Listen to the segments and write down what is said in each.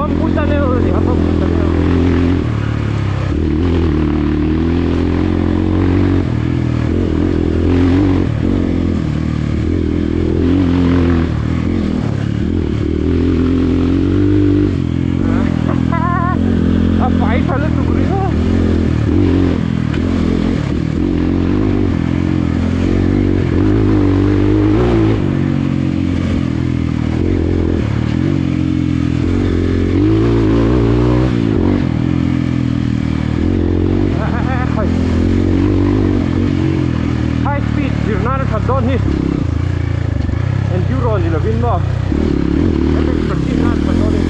Bamboo tunnel a ni a bamboo tunnel. A fai tha lutuk ringawt. High speed zir nan a that dawn hi enduro ni lovin maw epic practice nan a that dawn hi.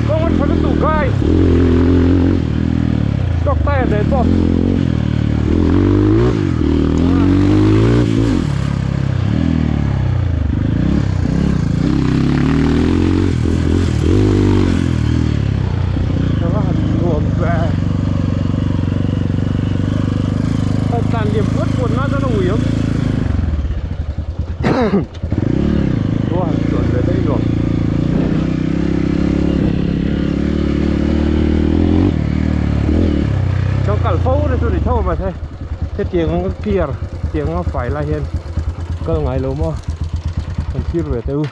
Kawng a tha lutuk guys Stock tire nen pawh Ava han nuam ve A tlan liam puat puat na chuan a ui awm Ua chuan ve daih nuam Chuan kal fo na chu ni tho mahse hetiang anga clear tiang anga fai lai hian kal ngai lo maw kan thlir ve teh u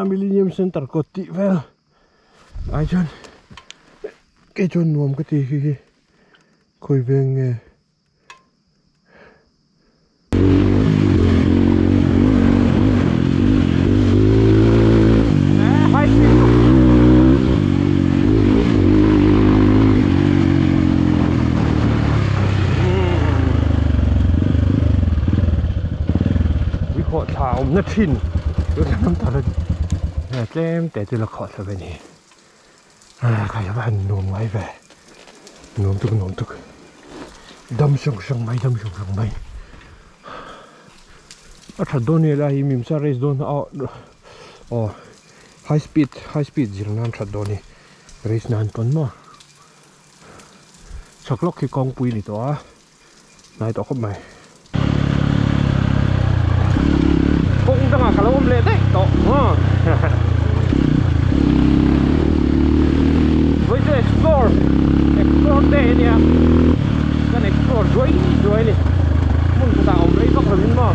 Millennium Centre kawt tih vel ai chuan kei chuan nuam ka ti khi khi khawi veng nge. Awmna thin tlem te chu la khawh thla ve ni khai a va han nuam ngai ve nuam tuk nuam tuk dam sawng sawng mai dam sawng sawng mai a that dawn nge lai hi mimsa race dawn a aw high speed high speed zir nan that dawn hi race nan pawn maw chhak lawk hi kawngpui ni tawh a hnai tawh khawp mai kawng dangah ka lo awm leh daih tawh vawi chu explore explore day ania kan explore duai duai ani hmun khatah awm rei vak lovin maw.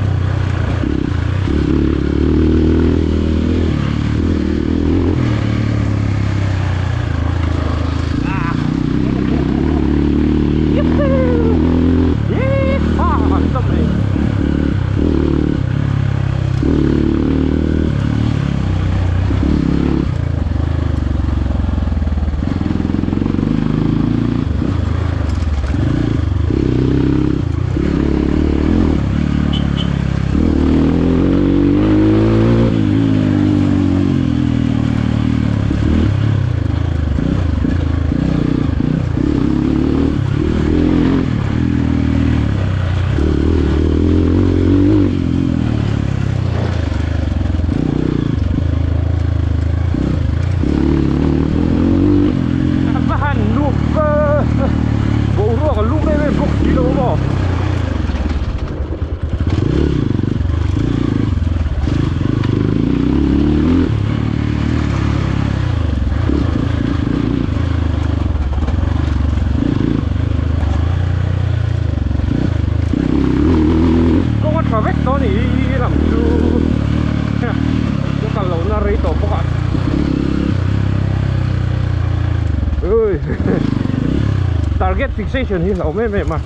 Target fixation hi hlauh em em a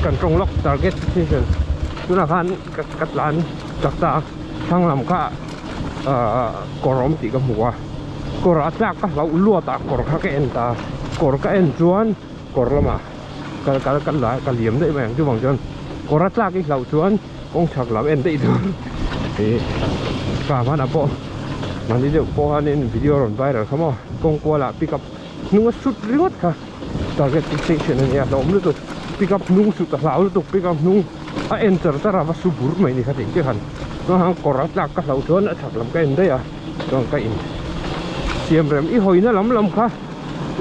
kan tawng lawk target fixation tunah khan ka tlan chak ta a thlang lam kha ahh kawr awm tih ka hmu a kawr a tlak ka hlauh luat a kawr kha ka en ta a kawr ka en chuan kawr lamah ka ka ka la ka liam daih mai ang chuvang chuan kawr a tlak i hlauh chuan kawng chhak lam en daih tur ih ka hmanah pawh mahni deuh pawh khanin video a rawn viral kha maw kawng kualah pick up hnung a sut ringawt kha target fixation a nia hlauhawm lutuk pick up hnung sut a hlau lutuk pick up hnung a en char char a va su bur mai ni kha tih chiah khan chuan khan kawr a tlak ka hlauh chuan a chhak lam ka en daih a chuan ka in siam rem i hawina lam lam kha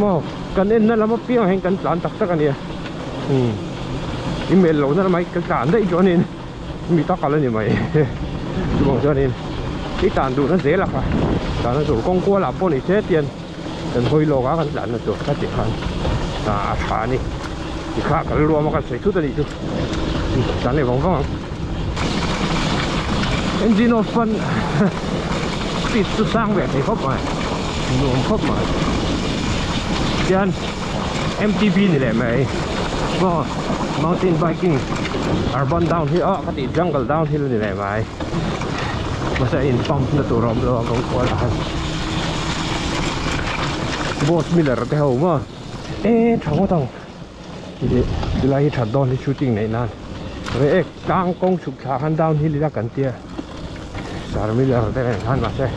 maw kan en na lam apiangah hian kan tlan tak tak a nia umm i melh lohna lamah hi ka tlan daih chuanin mi ta kal a ni mai chuvang chuanin i tlan duhna zel a kha tlan a tur kawng kualah pawh ni se tian. Kan hawi lawk a kan tlanna tur kha tih khan a tha a ni tikha kan ruam a kan sawi thut a nih chu tlan leh vang vang ang engine off pawn speed chu sang ve thei khawp mai nuam khawp mai tian M_T_B ni leh mai maw mountain biking urban downhill ah ka tih jungle downhill a ni leh mai mahse in pump na tur a awm lo a kawng kual ah khan. Boss Miller te ho maw e tha ngawt ang ih tilai hi that dawn hi shooting neih nan reh tlang kawng chhuk thla khan downhill ila kan tia Sir Miller te nen khan mahse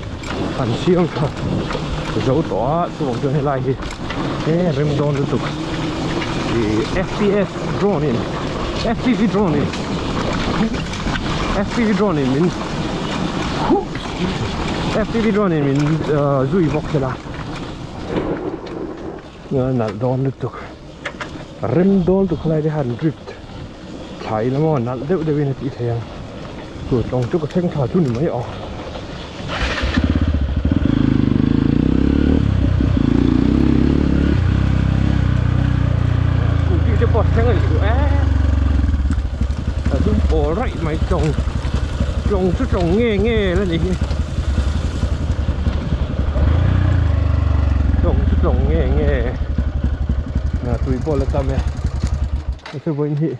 an siam tha zo tawh a chuvang chuan helai hi e rem dawn lutuk ih F_P_S drone in F_P_V drone in F_P_V drone in min F_P_V drone in min zui bawk thel a nalh dawn lutuk rem dawn lutuk khalai te khan drift thla ila maw nalh deuh deuh in a tih theih ang chu tlawng chu ka thleng thla chu ni mai aw. Scooty te pawh thleng a nih duh e a dum pawl raih mai tlawng tlawng chu tlawng nge nge la ni hi tlawng chu tlawng nge nge a tui pawh la tam e hei vawiin hi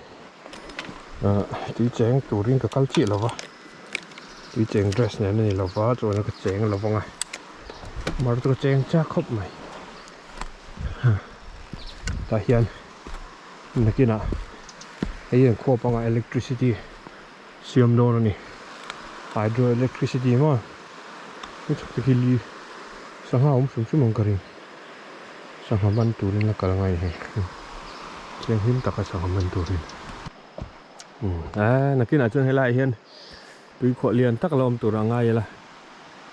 ah tui cheng turin ka kal chiah lo va tui cheng dress nen a ni lo va chuan ka cheng lo vang a mar chu ka cheng chak khawp mai tah hian nakinah hei hian khuap anga electricity siam dawn a ni hydro electricity maw hei chhuk te khi li sangha awm hrim hrim ang ka ring sangha man turin a kal ngai hei thianghlim taka sangha man turin umm nakinah chuan helaiah hian tui khuah lian tak la awm tur a ngai ila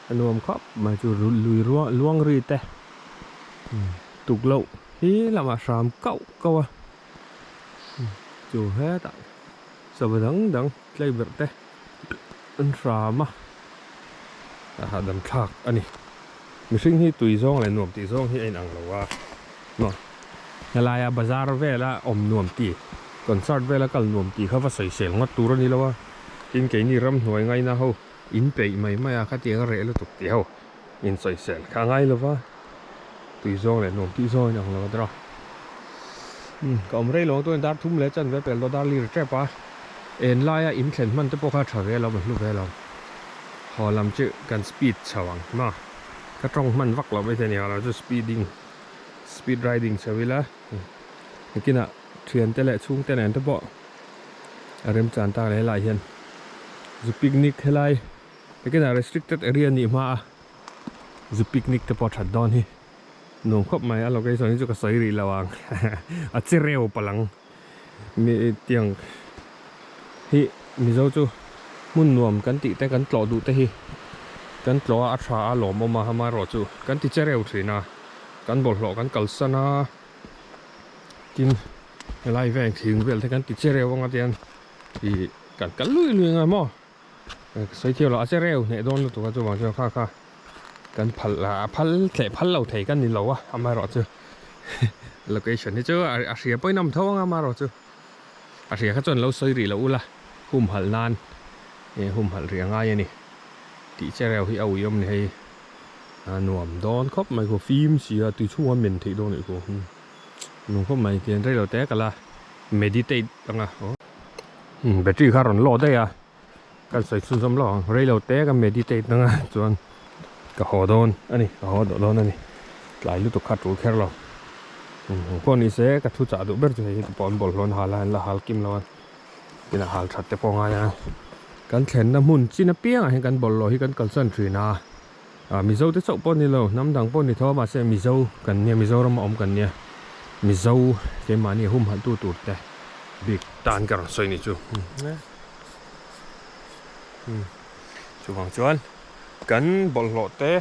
a nuam khawp mai chu lui luang ri te tukloh hi lamah hram kauh kauh a chu hetah sava dang dang tlei berh te an hram a a hahdam thlak a ni mihring hi tui zawng leh nuam tih zawng hi a inang lo a maw helaia bazar vela awm nuam tih concert vela kal nuam tih kha va sawisel ngawt tur a ni lo a tin keini ramhnuai ngaina ho in peih mai mai a khatiang a reh lutuk tih ho in sawisel kha a ngai lo va tui zawng leh nuam tih zawng a inang lo a dawr a umm ka awm rei lo ang chuan dar thum leh chanve pel dawn dar lir tep a en laia in thlen hman te pawh kha a tha ve lo a hlu ve lo haw lam chu kan speed chho ang maw ka tawng hman vak loh maithei a ni haw lam chu speeding speed riding chho ila nakinah thian te leh chhungte nen te pawh a remchan tak leh helaiah hian zu picnic helai nakinah restricted area a nih hma a zu picnic te pawh a that dawn hi nuam khawp mai a location hi chu ka sawi rih lo ang a che reu palh ang mi tiang hi mizo chu hmun nuam kan tih te kan tlawh duh te hi kan tlawh a a tha a lawmawm a amaherawhchu kan ti che reu thin a kan bawlhhlawh kan kalsan a. Tin helai veng thing vel te kan ti che reuh anga tian ih kan kal lui lui anga maw sawi thiam loh a che reuh hneh dawn lutuk a chuvang chuan kha kha kan phal a phal thleh phal lo thei kan ni lo a amaherawhchu location hi chu a hria pawhin a awm tho anga amaherawhchu a hria kha chuan lo sawi rih loh ula humhalh nan ih humhalh rih a ngai a ni tih che reuh hi a ui awm ni hei. A nuam dawn khawp mai khu fim si a tui chhungah men theih dawn anih khu. Nung khawp mai tian rei lo te ka la meditate anga aw battery kha a rawn load daih a kan sawi chhunzawm lawk ang rei lo te ka meditate anga chuan ka haw dawn a ni ka haw duh dawn a ni tlai lutuk kha a tul kher lo pawh ni se ka thu chah duh ber chu hei hi pawn bawlhhlawh an hal a an la hal kim lo a inah hal that te pawh a ngai a kan thlenna hmun chin apiangah hian kan bawlhhlawh hi kan kalsan thin a. Ah Mizo te chauh pawh ni lo, hnam dang pawh ni tho a mahse Mizo kan nia, Mizoram a awm kan nia, Mizo keimahni humhalh tu tur te bik tan ka rawn sawi ni chu. Chuvang chuan kan bawlhhlawh te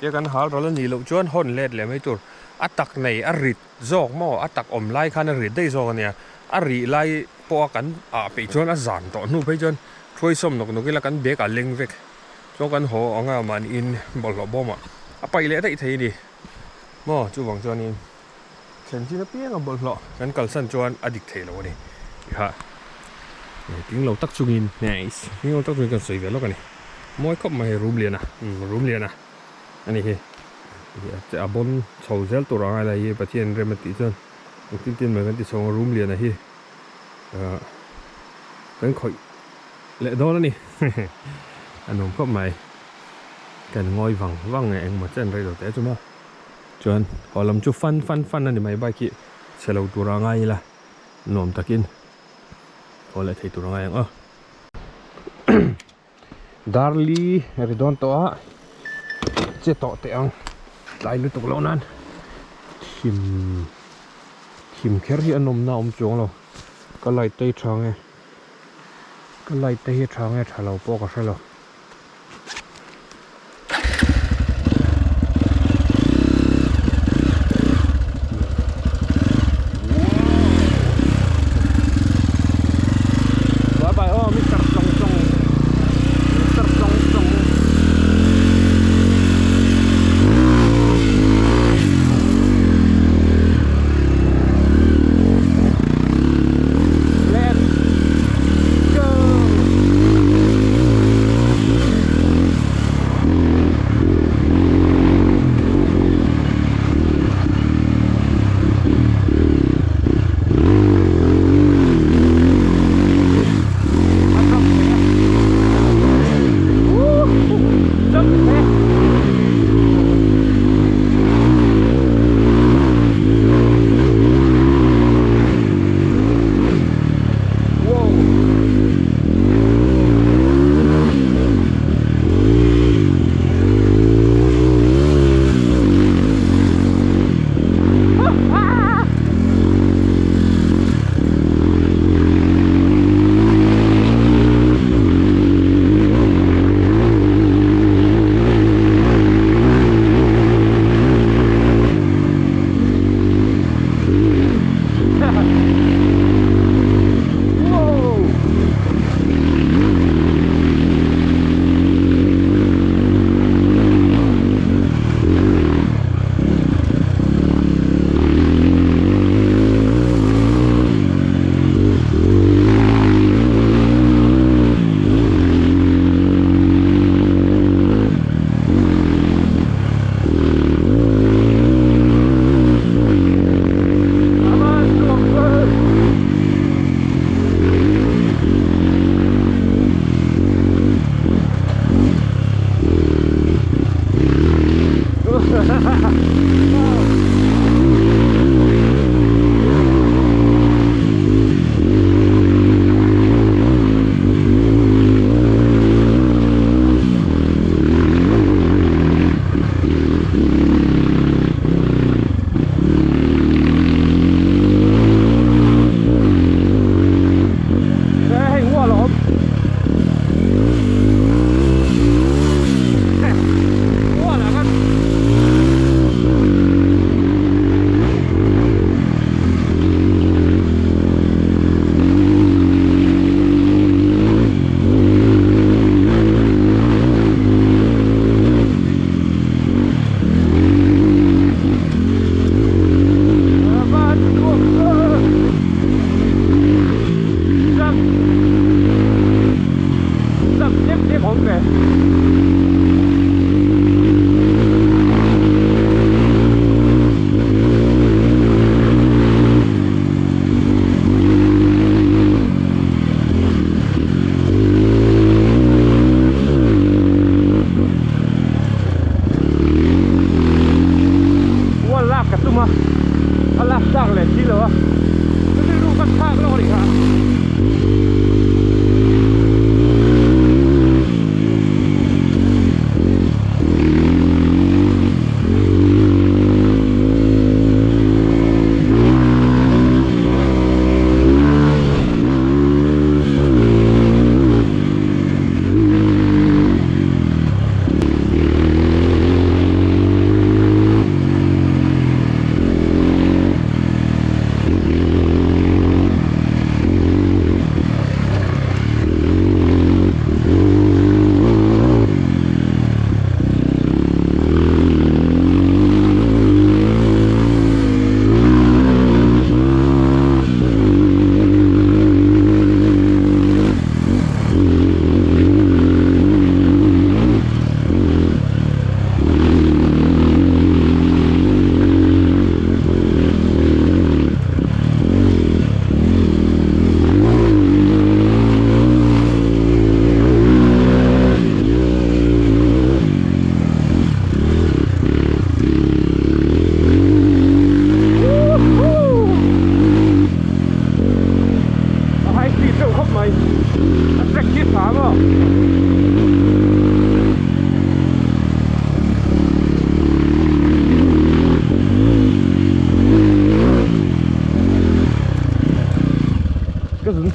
tia kan hal ral a nih loh chuan hawn let leh mai tur a tak nei a rit zawk maw a tak awm lai khan a rit daih zawk a nia, a rih lai pawha kan ah peih chuan a zan tawh hnu phei chuan hruaisawm nawk nawk ila kan bag ah leng vek. Chuan kan haw ang a mahniin bawlhhlawh bawmah a paih leh daih thei a ni maw chuvang chuanin thlen chin apianga bawlhhlawh kan kalsan chuan a dik thei lo a ni tih kha tling lo tak chungin nice tling lo tak chungin kan sawi ve lawk a ni mawi khawp mai hei room lian a umm room lian a a ni hi a bawn chho zel tur ang a lai hi Pathian rem a tih chuan engtin tin mai kan ti chho ang room lian a hi ah kan khawih. Leh dawn a ni a nuam khawp mai kan ngawi vang vang nge engmaw chen rei lo teh chu maw chuan haw lam chu fan fan fan a ni mai bike hi chhe lo tur a ngai ila nuam takin haw leh thei tur a ngai ang aw Darli ri dawn tawh a che tawh teh ang tlai lutuk loh nan thim thim kher hi a nawmna a awm chuang lo ka light te hi tha nge. Ka light te hi a tha nge tha lo pawh ka hre lo. Bye bye oh Mister Chong Chong Mister Chong Chong Let's go Hei wall a awm wall ah khan.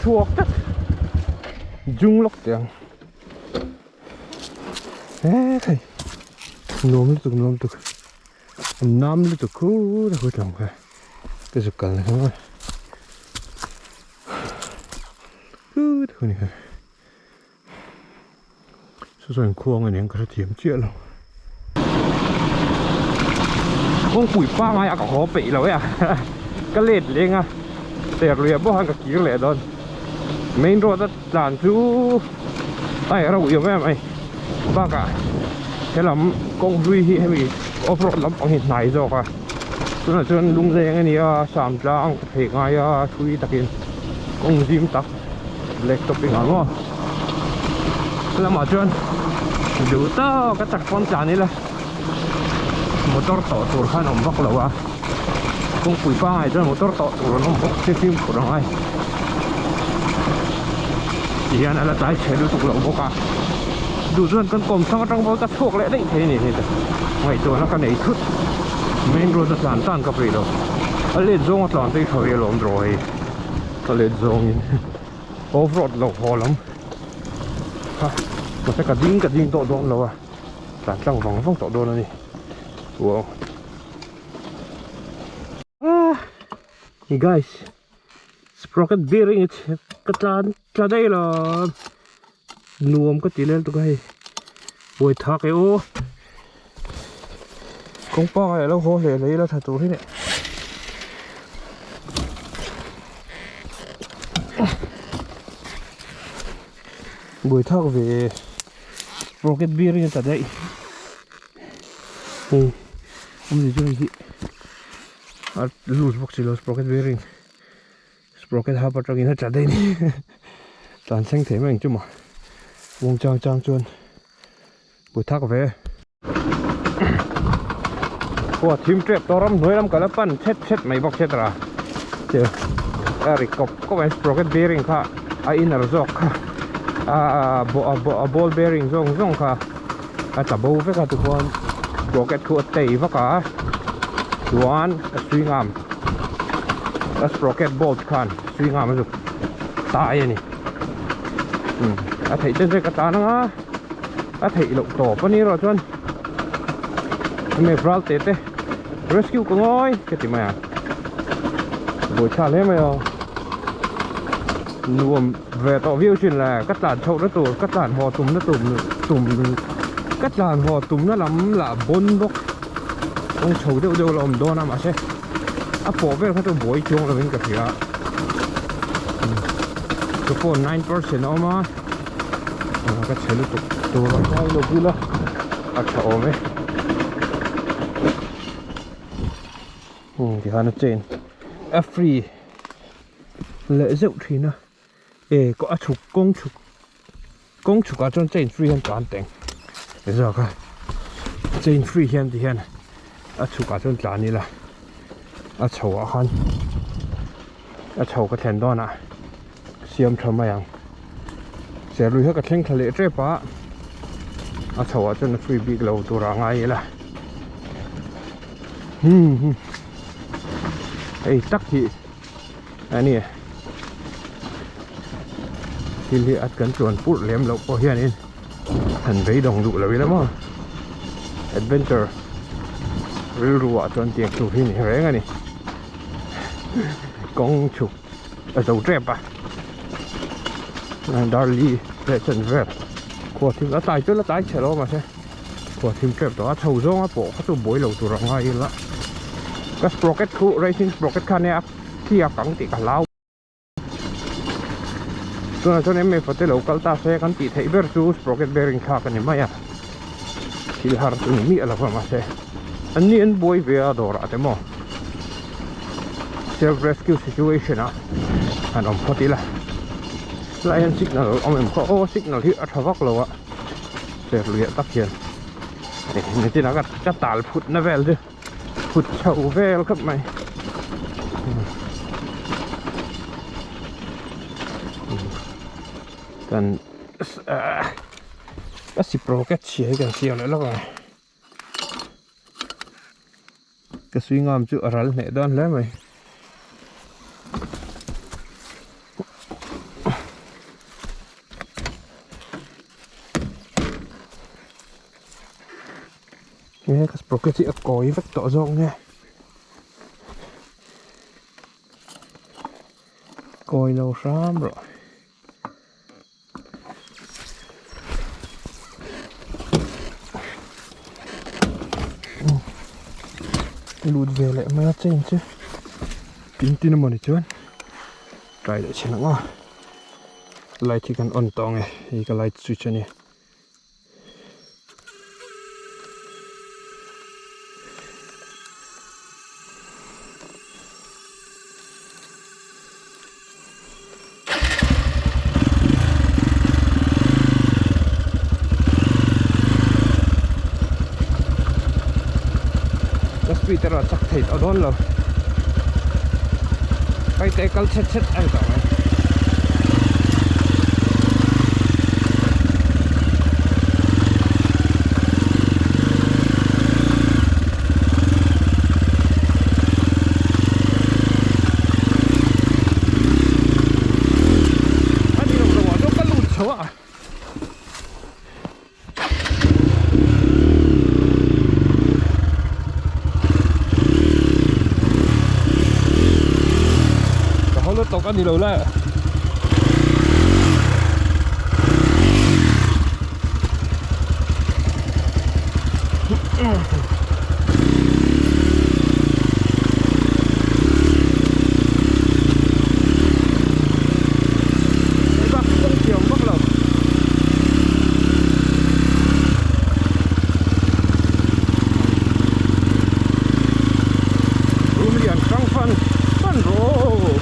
chhuak tlat jung lawk teh ang he thei nuam lutuk nuam lutuk an nam lutuk khur a khur lam kha ka zuk kal na kha maw khur a ni kha Saw saw inkhuang a niang ka hrethiam chiah lo. Kawngpui pangai a ka haw peih lo e a ka let leng a Serluia pawh khan ka kir leh dawn main road a tlan chu a eh rauh iau em mai bakah helam kawng hlui hi hemi off road lampang hi hnai zawk a tunah chuan lungleng a ni a samtlang ka theih ngai a thui takin kawng zim tak. Black topping ang aw lamah chuan duh tawk a chak pawn tlan ila motor tawh tur khan awm vak lo a kawngpui pangai chuan motor tawh tur an awm bawk si fimkhur angai ti hian a la tlai chhe lutuk loh bawk a duh chuan kan kawm thlang atang pawh ka chhuak leh daih thei a ni hei te ngaihtuahna ka nei thut main road a tlan tan ka peih lo a let zawng a tlan te hi tha ve alawm draw hei. Ka let zawngin off road lo haw lam kha mahse ka ding ka ding tawh dawn lo a tlan tlang vang vang tawh dawn a ni wow ah hey guys sprocket bearing a chhe ka tlan tla daih lo nuam ka ti lel tuk a hei buai thak e aw kawngpa ah alo haw hle hle ila tha tur hi le buai thak ve sprocket bearing a tla daih hei awmze chu hei hi a loose bawk si lo sprocket bearing. Sprocket hub atangin a tla daih ni tlan thleng thei mai ang chu maw kawng chang chang chuan pui thak ve aw a thim tep tawh ram hnuai lam ka la pan chhet chhet mai bawk chhet ra che a ri kawp kawp mai sprocket bearing kha a inner zawk kha a a ball bearing zawng zawng kha a tla bo vek a tichuan sprocket khu a tei vak a chuan a swing arm a sprocket bolt khan swing arm a zuk tai a ni a theih chen chen ka tan anga a theih loh tawp a ni erawh chuan hemi ral te te rescue ka ngawi ka ti mai a buaithlak hle mai aw nuam ve tawh viau thin le ka tlan chhoh na tur ka tlan haw tum na tum tum ka tlan haw tum na lam lah bawn bawk kawng chho deuh deuh la awm dawn a mahse a pawh vel kha chu buai chuang lovin ka hria chu pawh 9% a awm a ka chhe lutuk tur a ngai lo bula a tha awm e tikhan a chain a free leh zeuh thin a e kawh a chhuk kawng chhuk kawng chhuk ah chuan chain free hian tlan teng zawk a chain free hian ti hian a chhuk ah chuan tlan ila a chho ah khan a chho ka thlen dawn ah siam tha mai ang serlui kha ka thleng thla leh tep a a chho ah chuan a free bik lo tur ah ngai ila hmm hei tak hi a ni thil hi at kan tluan purh lem loh pawh hianin han beidawng duh lo ila maw adventure rilru ah chuan tiang tur hi ni reng a ni kawng chhuk a zo tep a darli leh chen vel khua thim a tlai chu la tlai chhe lo mahse khua thim tep tawh a chho zawnga pawh kha chu buai lo tur a ngai ila ka sprocket khu racing sprocket kha nia khi a kang tih ka hlau tunah chuan mfa te lo kal ta se kan tih theih ber chu sprocket bearing thlak a ni mai a thil har chu ni miah lo va mahse an ni an buai ve a dawrah te maw self rescue situation ah han awm phawt ila helai hian signal awm em khaw aw signal hi a tha vak lo a serluiah tak hian nitin a ka tal phut na vel chu phut chho vel khawp mai kan a sprocket chhia hi kan siam leh lawk ang ka suingam chu a ral hneh dawn hle mai. Nge ka sprocket hi a kawi vek tawh zawk nge kawi lo hram rawh. Lut ve leh mai a chain chu tin tin emawni chuan try leh chhin ang aw light hi kan on tawh ang e hei ka light switch a nia. Ka speed erawh a chak thei tawh dawn lo Paite kal chhet chhet a ni tawh mai. A ni lo lo ah chuan ka lut chho a. Ka haw lutuk a ni lo le. Hei bak kawng thiam vak lo. Rum lian hrang fan fan rawh.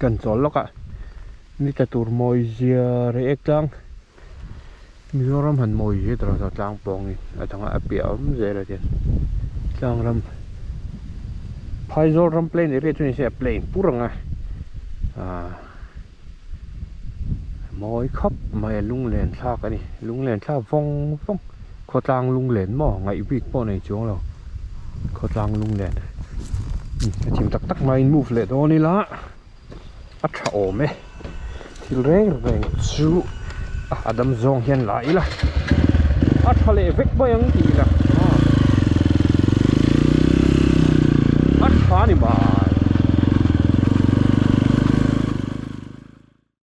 Kan chawl lawk a ni tla tur mawi zia rei ek tlang Mizoram han mawi zia tur a tlang pawng in a dang a piah awm zel a tiang tlang ram Phaizawl ram plain area chu ni se a plain pur ang a ah mawi khawp mai a lunglen thlak a ni lunglen thlak vawng vawng khawtlang lunglen maw ngaih bik pawh nei chuang lo khawtlang lunglen a thim tak tak maiin move leh dawn ila. A tha awm e thil reng reng chu a dam zawng hian la ila a tha leh vek mai ang tih ila a tha a ni mai.